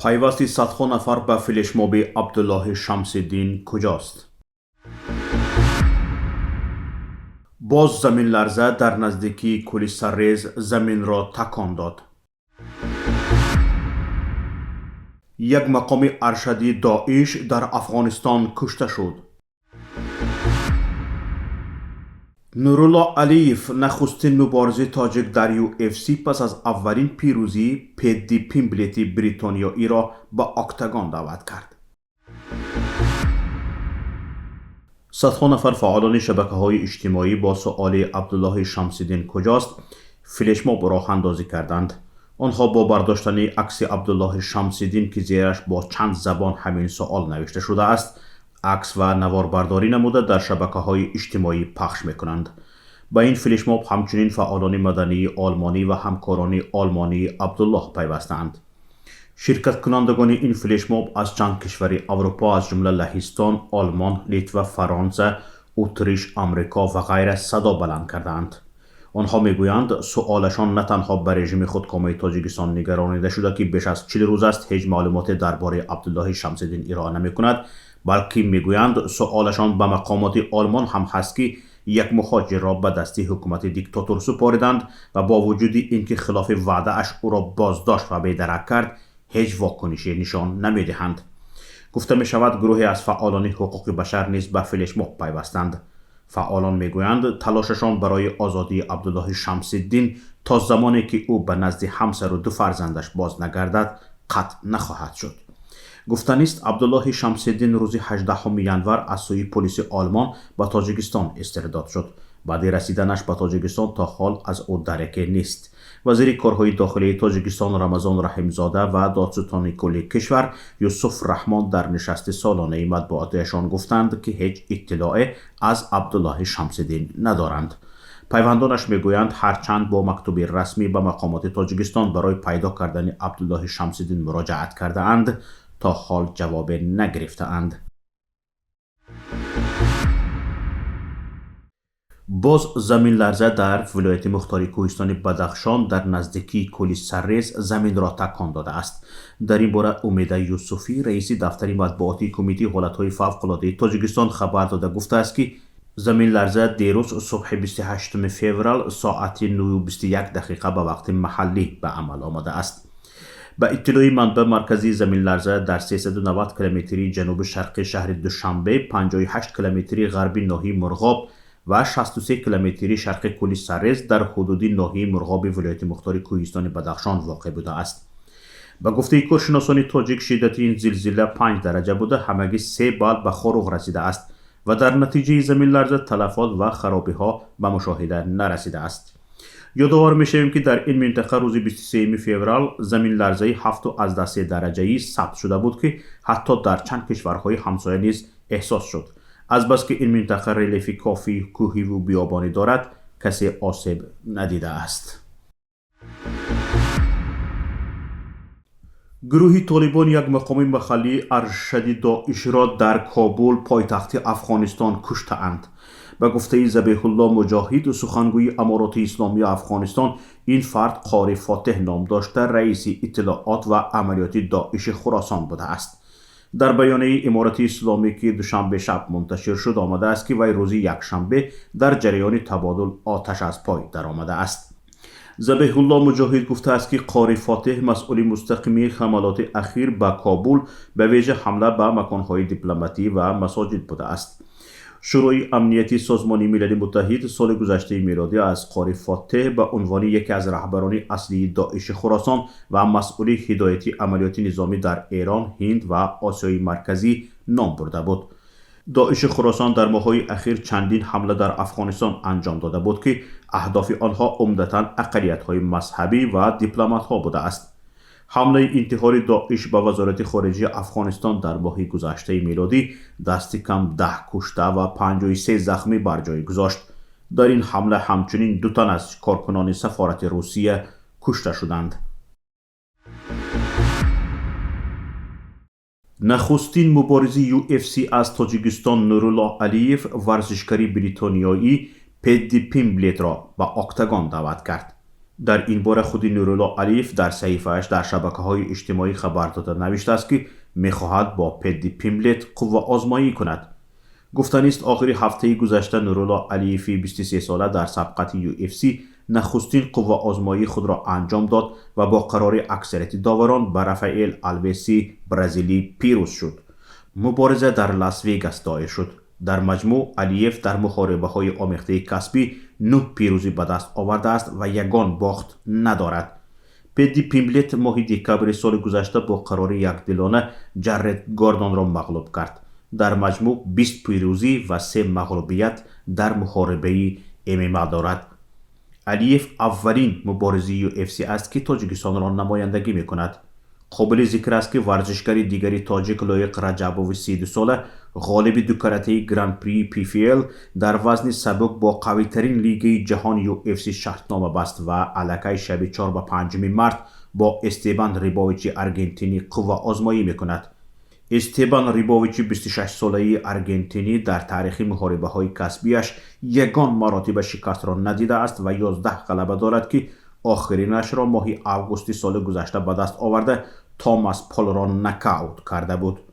Пайвасти садҳо нафар ба флешмоби Абдуллоҳи Шамсиддин куҷост? Боз заминларза дар наздикии кӯли Саррез заминро такон дод. Як мақоми аршади Доиш дар Афғонистон кушта шуд. Нурулло Алиев, нахустин муборизи тоҷик дар UFC, пас аз аввалин пирӯзӣ Педди Пимблети бритониёиро ба октагон даъват кард. Садҳо нафар фаъолони шабакаҳои иҷтимоӣ бо суоли Абдуллоҳи Шамсиддин куҷост флешмоб роҳандозӣ карданд. Онҳо бо бардоштани акси Абдуллоҳи Шамсиддин, ки зераш бо чанд забон ҳамин суол навишта шудааст, акс ва наворбардорӣ намуда дар шабакаҳои иҷтимоӣ пахш мекунанд. Ба ин флешмоб ҳамчунин фаъолони мадании олмонӣ ва ҳамкорони олмонии Абдуллоҳ пайвастаанд. Ширкаткунандагони ин флешмоб аз чанд кишвари Аврупо, аз ҷумла Лаҳистон, Олмон, Литва, Фаронса, Утриш, Амрико ва ғайра садо баланд кардаанд. Онҳо мегӯянд, суолашон на танҳо ба режими худкомаи Тоҷикистон нигаронида шуда, ки беш аз 40 рӯз аст ҳеҷ маълумоте дар бораи Абдуллоҳи Шамсиддин ироа намекунад, балки мегӯянд, суолашон ба мақомоти Олмон ҳам ҳаст, ки як муҳоҷирро ба дасти ҳукумати диктатор супориданд ва бо вуҷуди ин ки хилофи ваъдааш ӯро боздошт ва бедарак кард, ҳеҷ вокунише нишон намедиҳанд. Гуфта мешавад, гурӯҳе аз фаъолони ҳуқуқи башар низ ба флешмоб пайвастанд. Фаъолон мегӯянд, талошашон барои озодии Абдуллоҳи Шамсиддин то замоне ки ӯ ба назди ҳамсару ду фарзандаш боз нагардад, қатъ нахоҳад шуд. Гуфтанист, Абдуллоҳи Шамсиддин рӯзи 18 январ аз сӯи полиси Олмон ба Тоҷикистон истирдод шуд. Баъди расиданаш ба Тоҷикистон то ҳол аз ӯ дараке нест. Вазири корҳои дохилии Тоҷикистон Рамазон Раҳимзода ва додситони кулли кишвар Юсуф Раҳмон дар нишасти солонаи матбуотиашон гуфтанд, ки ҳеҷ иттилоъе аз Абдуллоҳи Шамсиддин надоранд. Пайвандонаш мегӯянд, ҳарчанд бо мактуби расмӣ ба мақомоти Тоҷикистон барои пайдо кардани Абдуллоҳи Шамсиддин муроҷиат кардаанд, то ҳол ҷавобе нагирифтаанд. Боз заминларза дар вилояти мухтори кӯҳистони Бадахшон дар наздикии кӯли Саррез заминро такон додааст. Дар ин бора Умеда Юсуфӣ, раиси дафтари матбуотии Кумитаи ҳолатҳои фавқулодаи Тоҷикистон, хабар дода гуфтааст, ки заминларза дерӯз субҳи 28 феврал соати 9:21 дақиқа ба вақти маҳаллӣ ба амал омадааст. Ба иттилои манбаъ, маркази заминларза дар 390 километри ҷануби шарқи шаҳри Душанбе, 58 километри ғарби ноҳияи Мурғоб ва 63 километри шарқи кӯли Саррез дар ҳудуди ноҳияи Мурғоби вилояти мухтори кӯҳистони Бадахшон воқеъ будааст. Ба гуфтаи коршиносони тоҷик, шиддати ин зилзила 5 дараҷа буда, ҳамагӣ 3 балл ба Хоруғ расидааст ва дар натиҷаи заминларза талафот ва харобиҳо ба мушоҳида нарасидааст. Ёдовар мешавем, ки дар ин минтақа рӯзи 23 феврал заминларзаи 7,3 дараҷаӣ сабт шуда буд, ки ҳатто дар чанд кишварҳои ҳамсоя низ эҳсос шуд. Азбаски ин минтақа релефи кофии кӯҳиву биёбонӣ дорад, касе осеб надидааст. Гурӯҳи Толибон як мақоми маҳаллии аршади Доишро дар Кобул, пойтахти Афғонистон, куштаанд. Ба гуфтаи Забеҳулло Муҷоҳид, сухангӯи Амороти Исломии Афғонистон, ин фард Қори Фотеҳ ном дошта, раиси иттилоот ва амалиёти Доиши Хуросон будааст. Дар баёнияи Иморати Исломӣ, ки душанбе шаб мунташир шуд, омадааст, ки вай рӯзи якшанбе дар ҷараёни табодул оташ аз пой даромадааст. Забеҳулло Муҷоҳид гуфтааст, ки Қори Фотеҳ масъули мустақими ҳамалоти ахир ба Кобул, ба вижа ҳамла ба маконҳои дипломатӣ ва масоҷид будааст. Шӯрои амнияти Созмони Милали Муттаҳид соли гузаштаи мелодӣ аз Қори Фотеҳ ба унвони яке аз раҳбарони аслии Доиши Хуросон ва масъули ҳидояти амалиёти низомӣ дар Эрон, Ҳинд ва Осиёи Марказӣ ном бурда буд. Доиши Хуросон дар моҳҳои ахир чандин ҳамла дар Афғонистон анҷом дода буд, ки аҳдофи онҳо умдатан ақаллиятҳои мазҳабӣ ва дипломатҳо будааст. Ҳамлаи интиҳори Доиш ба Вазорати хориҷии Афғонистон дар моҳи гузаштаи мелодӣ дасти кам 10 кушта ва 53 захмӣ бар ҷой гузошт. Дар ин ҳамла ҳамчунин ду тан аз коркунони сафорати Русия кушта шуданд. Нахустин муборизи UFC аз Тоҷикистон Нурулло Алиев варзишгари бритониёӣ Педди Пимблетро ба октагон даъват кард. Дар ин бора худи Нурулло Алиев дар саҳифааш дар шабакаҳои иҷтимоӣ хабар дода, навиштааст, ки мехоҳад бо Педди Пимблет қувваозмоӣ кунад. Гуфтанист, охири ҳафтаи гузашта Нурулло Алиеви 23сола дар сабқати UFC нахустин қувваозмоии худро анҷом дод ва бо қарори аксарияти доварон ба Рафаэл Алвеси бразилӣ пирӯз шуд. Мубориза дар Лас Вегас доир шуд. Дар маҷмӯъ Алиев дар муҳорибаҳои омехтаи касбӣ нӯҳ пирӯзӣ ба даст овардааст ва ягон бохт надорад. Педди Пимблет моҳи декабри соли гузашта бо қарори якдилона Ҷарред Гордонро мағлуб кард. Дар маҷмӯъ 20 пирӯзӣ ва се мағлубият дар муҳорибаи ММА дорад. Алиев аввалин муборизии UFC аст, ки Тоҷикистонро намояндагӣ мекунад. Қобили зикр аст, ки варзишгари дигари тоҷик, Лоиқ Раҷабови 32сола, ғолиби дукаратаи Гран-прии PFL дар вазни сабук, бо қавитарин лигаи ҷаҳон UFC шартнома баст ва аллакай шаби 4 ба 5 март бо Эстебан Рибовичи аргентинӣ қувваозмоӣ мекунад. Эстебан Рибовичи 26-солаи аргентинӣ дар таърихи муҳорибаҳои касбиаш ягон маротиба шикастро надидааст ва 11 ғалаба дорад, ки охиринашро моҳи августи соли гузашта ба даст оварда, Томас Полро нокаут карда буд.